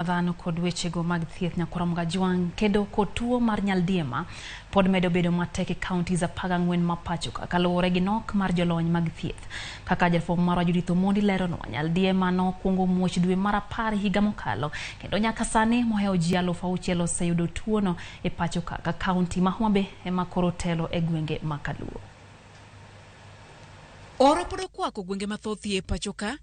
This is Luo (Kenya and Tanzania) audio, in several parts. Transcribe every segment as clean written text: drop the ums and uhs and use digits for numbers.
Dhano kod wechego mag thieth Nyakwarom Gajwang' kedo kod tuo mar nyaldiema pod medo bedo matek e counties 14 ma pacho ka kaluwore gi nok mar jolony mag thieth. Kaka jafwambo marwa Judith Omondi leronwa, nyaldiema nokwongo muoch dwe mar 10 higa mokalo kendo nyaka sani mohewo ji 6,000 oseyudo tuono e pacho ka ka kaunti ma Homa Bay ema koro telo e gwenge ma Kaluo. Oro pod okwako gwenge mathoth e pacho ka,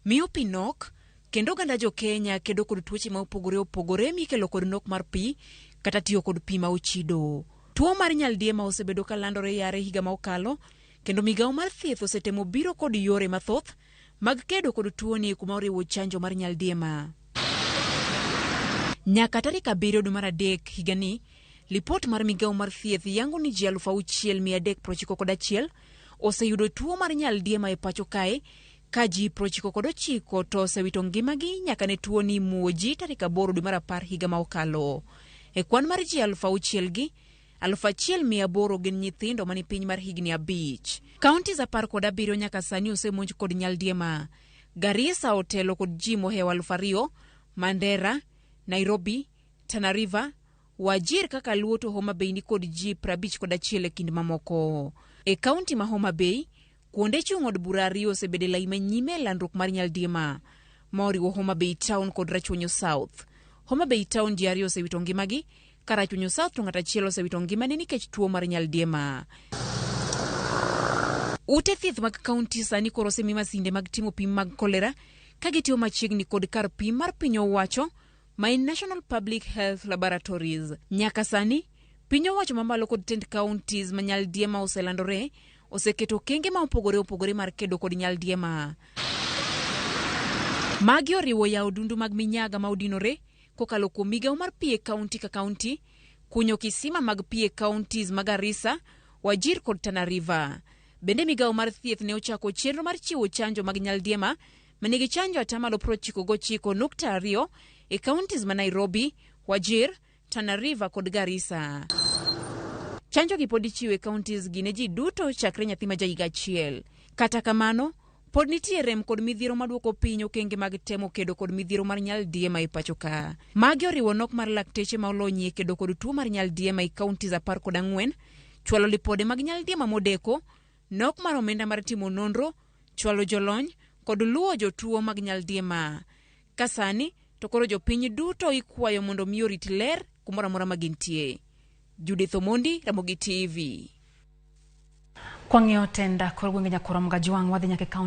miyo pi nok, kendo oganda jo Kenya kedo kod tuoche ma opogore opogore mikelo kod nok mar pi kata tiyo kod pi ma ochido. Tuo mar nyaldiema osebedo ka landore yare higa ma okalo, kendo migawo mar thieth osetemo biro kod yore mathoth mag kedo kod tuoni kuma oriwo chanjo mar nyaldiema. Nyaka tarik 7 dwe mar 3 higani, lipot mar migawo mar thieth yango ni ji 6,391 oseyudo tuo mar nyaldiema e pacho kae, ka ji 99 to osewito ngimagi nyaka ne tuoni muoji tarik 8 dwe mar 10 higa ma okalo. E kwan mar ji 6,000 gi, 1,800 gin nyithindo mani piny mar higni 5. Counties 17 nyaka sani osemonj kod nyaldiema. Garissa otelo kod ji mohewo 2,000, Mandera, Nairobi, Tana River, Wajir kaka Luo to Homa Bay ni kod ji 51 e kind mamoko. E kaunti ma Homa Bay, kuonde chung' od bura 2 osebedo e lai manyime e landruok mar nyaldiema, ma oriwo Homa Bay Town kod Rachuonyo South. Homa Bay Town ji 2 osewito ngimagi, ka Rachuonyo South to ng'at achiel osewito ngimane nikech tuo mar nyaldiema. Ute thieth mag kaunti sani koro osemi masinde mag timo pim mag kolera ka gitiyo machiegni kod kar pim mar piny owacho ma en National Public Health Laboratories. Nyaka sani, piny owacho mamalo kod tend counties ma nyaldiema oselandore oseketo okenge ma opogore opogore mar kedo kod nyaldiema. Magi oriwo yawo dundu mag minyaga ma odinore kokalo kuom migawo mar pi e kaunti ka kaunti, kunyo kisima mag pi e counties mag Garissa, Wajir kod Tana River. Bende migawo mar thieth ne ochako chenro mar chiwo chanjo mag nyaldiema manigi chanjo 99.2% e counties ma Nairobi, Wajir, Tana River kod Garissa. Chanjo gi pod ichiwo e counties gi ne ji duto chakre nyathi ma jahiga 1. Kata kamano, pod nitie rem kod midhiero maduoko piny okenge mag temo kedo kod midhiero mar nyaldiema e pacho ka. Magi oriwo nok mar lakteche ma olony e kedo kod tuo mar nyaldiema e counties 14, chwalo lipode mag nyaldiema modeko, nok mar omenda mar timo nonro, chwalo jolony kod luwo jotuo mag nyaldiema. Ka sani to koro jopiny duto ikwayo mondo mi orit ler kumoro amora ma gintie. Judith Omondi, Ramogi TV. Kwang'iyo tenda kor gwenge Nyakwarom Gajwang' wadhi nyaka e kaunti